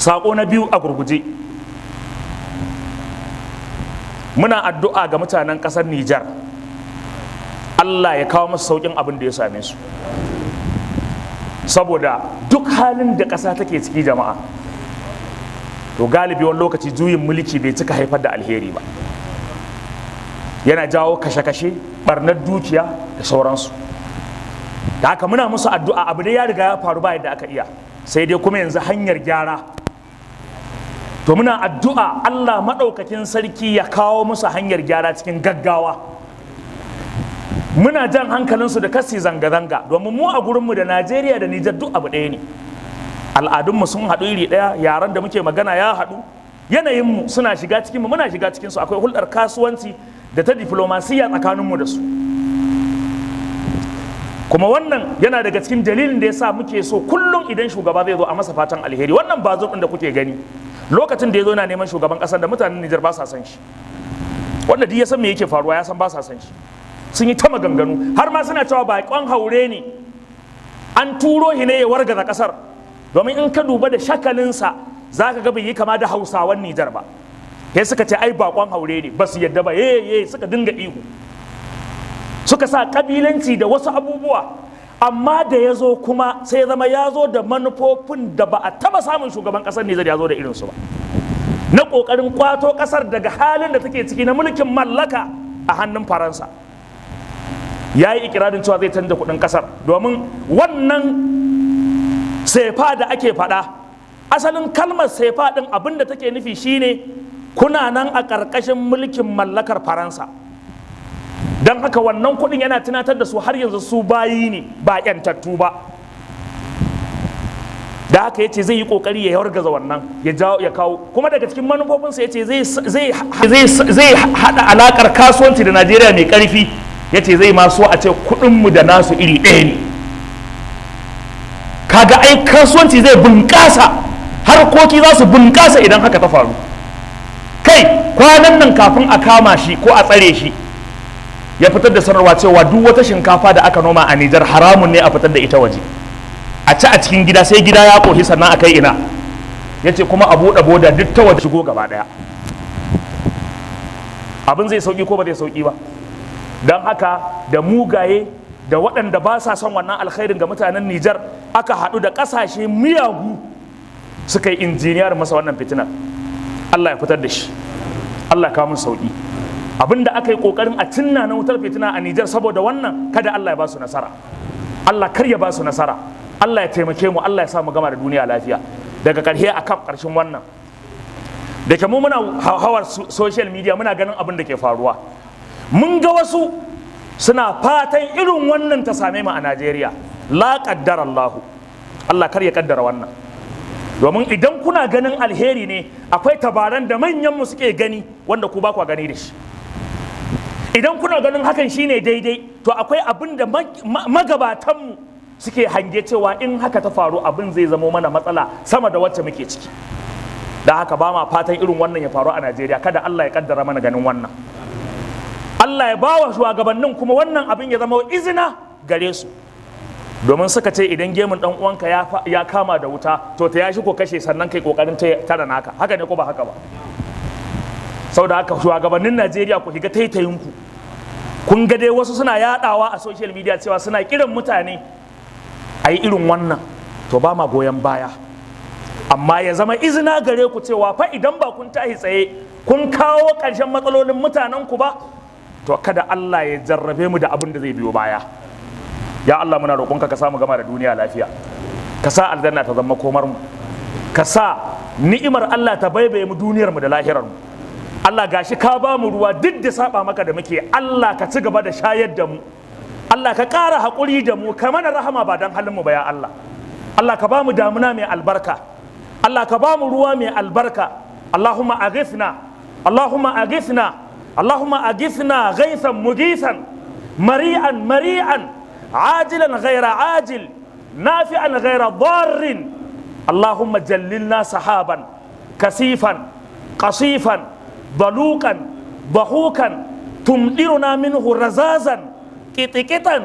Sako na biyu a gurguje, muna addu'a ga mutanen ƙasar Nijar, Allah ya kawo musu sauƙin abin da ya same su, saboda duk halin da ƙasa take ciki, jama'a, to galibi wani lokaci juyin mulki bai cika haifar da alheri ba, yana jawo kashe-kashe, barnar dukiya da sauransu. Da haka muna musu addu'a. Abu dai ya riga ya faru, ba yadda aka iya, sai dai kuma yanzu hanyar gyara. To muna addu'a Allah maɗaukakin sarki ya kawo musu hanyar gyara cikin gaggawa. Muna jan hankalinsu da kasi zanga-zanga, domin mu a gurinmu da Najeriya da Nijar duk abu ɗaya ne. Al'adunmu sun haɗu iri ɗaya, yaran da muke magana ya haɗu, yanayinmu suna shiga cikinmu, muna shiga cikinsu, akwai hulɗar kasuwanci da ta diflomasiyya tsakaninmu da su. Kuma wannan yana daga cikin dalilin da ya sa muke so kullum idan shugaba zai zo a masa fatan alheri. Wannan Bazoum ɗin da kuke gani, lokacin da ya zo na neman shugaban ƙasar da mutanen Nijar ba sa son shi. Wanda duk ya san me yake faruwa ya san ba sa son shi. Sun yi ta maganganu, har ma suna cewa baƙon haure ne, an turo shi ne ya wargaza ƙasar, domin in ka duba da shakalinsa za ka ga bai yi kama da Hausawan Nijar ba. Sai suka ce ai baƙon haure ne, ba su yadda ba, ye ye suka dinga ihu, suka sa kabilanci da wasu abubuwa. Amma da ya zo kuma sai ya zama ya zo da manufofin da ba a taba samun shugaban kasar Nijar ya zo da irinsu ba, na ƙoƙarin kwato ƙasar daga halin da take ciki na mulkin mallaka a hannun Faransa. Ya yi ikirarin cewa zai canza kuɗin ƙasar, domin wannan sefa da ake faɗa, asalin kalmar sefa ɗin abin da take nufi shine kuna nan a ƙarƙashin mulkin mallakar Faransa. Don haka wannan kuɗin yana tunatar da su har yanzu su bayi ne, ba 'yantattu ba. Da haka yace zai yi kokari ya wargaza wannan, ya jawo ya kawo. Kuma daga cikin manufofinsa yace zai hada alakar kasuwanci da Najeriya mai karfi. Yace zai ma so a ce kuɗinmu da nasu iri ɗaya ne. Kaga ai kasuwanci zai bunƙasa, harkoki za su bunƙasa idan haka ta faru. Kai, kwanan nan kafin a kama shi ko a tsare shi, ya fitar da sanarwa cewa duk wata shinkafa da aka noma a Nijar haramun ne a fitar da ita waje, a ci a cikin gida, sai gida ya ƙoshi sannan a kai ina. Ya ce kuma a buɗe boda, duk ta waje shigo gaba ɗaya. Abin zai sauki ko ba zai sauki ba? Don haka da mugaye da waɗanda ba sa son wannan alkhairin ga mutanen Nijar aka haɗu da ƙasashe miyagu suka yi injiniyar masa wannan fitinar. Allah ya fitar da shi, Allah ya kawo mun sauki. Abinda aka yi kokarin a cinna na wutar fitina a Nijar saboda wannan, kada Allah ya ba su nasara. Allah kar ya ba su nasara. Allah ya taimake mu, Allah ya sa mu gama da duniya lafiya. Daga ƙarshe, akan ƙarshen wannan, da ke mu muna hawar social media, muna ganin abin da ke faruwa. Mun ga wasu suna fatan irin wannan ta same mu a Najeriya. La qaddara Allahu, Allah kar ya kaddara wannan. Domin idan kuna ganin alheri ne, akwai tabaran da manyan mu suke gani wanda ku ba kwa gani da shi. Idan kuna ganin hakan shine daidai, to akwai abin da magabatanmu suke hange cewa in haka ta faru abin zai zamo mana matsala sama da wacce muke ciki. Da haka ba ma fatan irin wannan ya faru a Najeriya. Kada Allah ya kaddara mana ganin wannan. Allah ya bawa shugabannin kuma wannan abin ya zama izina gare su, domin suka ce idan gemun dan uwanka ya kama da wuta, to ta yashi ko kashe sannan kai kokarin tara naka. Haka ne ko ba haka ba? Saboda haka, shugabannin Najeriya, ku shiga taitayinku. Kun ga dai wasu suna yadawa a social media cewa suna kiran mutane a yi irin wannan. To ba ma goyon baya, amma ya zama izina gare ku cewa fa idan ba kun tahi tsaye kun kawo ƙarshen matsalolin mutanen ku ba, to kada Allah ya jarrabe mu da abin da zai biyo baya. Ya Allah, muna roƙonka ka samu gama da duniya lafiya, ka sa aljanna ta zama komar mu, ka sa ni'imar Allah ta baibaye mu duniyar mu da lahirar mu. Allah, gashi ka ba mu ruwa duk da saba maka da muke. Allah, ka ci gaba da shayar da mu. Allah, ka ƙara haƙuri da mu, ka mana rahama ba don halin mu ba. Ya Allah, Allah ka ba mu damuna mai albarka. Allah, ka ba mu ruwa mai albarka. Allahumma aghithna, Allahumma aghithna, Allahumma aghithna ghaithan mugithan mari'an mari'an ajilan ghaira ajil nafi'an ghaira darrin. Allahumma jallilna sahaban kasifan qasifan ضلوقا ضحوكا تمطرنا منه رزازا قطقطا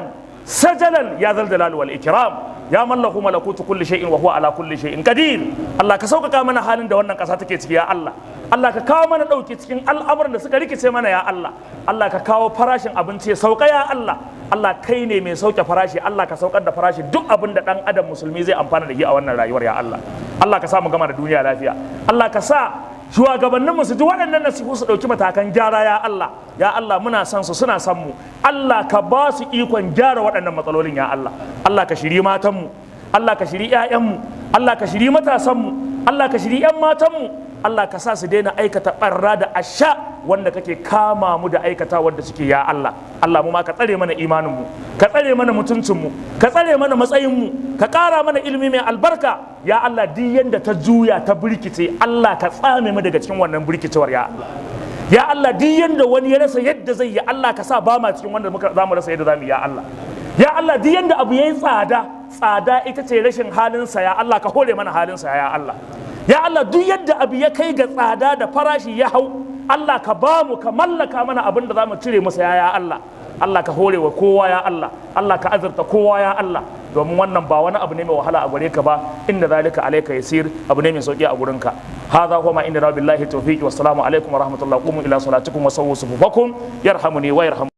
سجلا يا ذا الجلال والإكرام. Ya man lahu malakutu kulli shay'in wa huwa ala kulli shay'in qadir. Allah, ka sauƙaƙa mana halin da wannan ƙasa take ciki, ya Allah. Allah, ka kawo mana ɗauki cikin al'amuran da suka rikice mana, ya Allah. Allah, ka kawo farashin abinci ya sauka, ya Allah. Allah, kai ne mai sauke farashi. Allah, ka saukar da farashi duk abin da ɗan adam musulmi zai amfana da shi a wannan rayuwar, ya Allah. Allah, ka sa mu gama da duniya lafiya. Allah, ka sa shugabanninmu su ji waɗannan nasihu su ɗauki matakan gyara, ya Allah. Ya Allah, muna son su, suna son mu. Allah, ka ba su ikon gyara waɗannan matsalolin, ya Allah. Allah, ka shiri matanmu. Allah, ka shiri 'ya'yanmu. Allah, ka shiri matasanmu. Allah, ka shiri 'yan matanmu. Allah, ka sa su daina aikata ɓarra da asha wanda kake kama mu da aikata wanda suke, ya Allah. Allah, mu ma ka tsare mana imaninmu, ka tsare mana mutuncinmu, ka tsare mana matsayinmu, ka ƙara mana ilimi mai albarka, ya Allah. Duk yanda ta juya ta birkice, Allah, ka tsame mu daga cikin wannan birkicewar, ya Allah. Ya Allah, duk yanda wani ya rasa yadda zai yi, Allah, ka sa ba ma cikin wanda muka za mu rasa yadda za mu yi, ya Allah. Ya Allah, duk yanda abu yayi tsada, tsada ita ce rashin halin sa, ya Allah, ka hore mana halin sa, ya Allah. Ya Allah, duk yadda abu ya kai ga tsada da farashi ya hau, Allah, ka ba mu, ka mallaka mana abin da za mu cire masa, ya Allah. Allah, ka hore wa kowa, ya Allah. Allah, ka azurta kowa, ya Allah, domin wannan ba wani abu ne mai wahala a gare ka ba. Inna zalika alayka yasir, abu ne mai sauki a gurinka. Hadha huwa ma inda billahi tawfiqi, wassalamu alaikum wa rahmatullahi. Qumu ila salatikum wa sawwu sufufakum, yarhamuni wa yarham.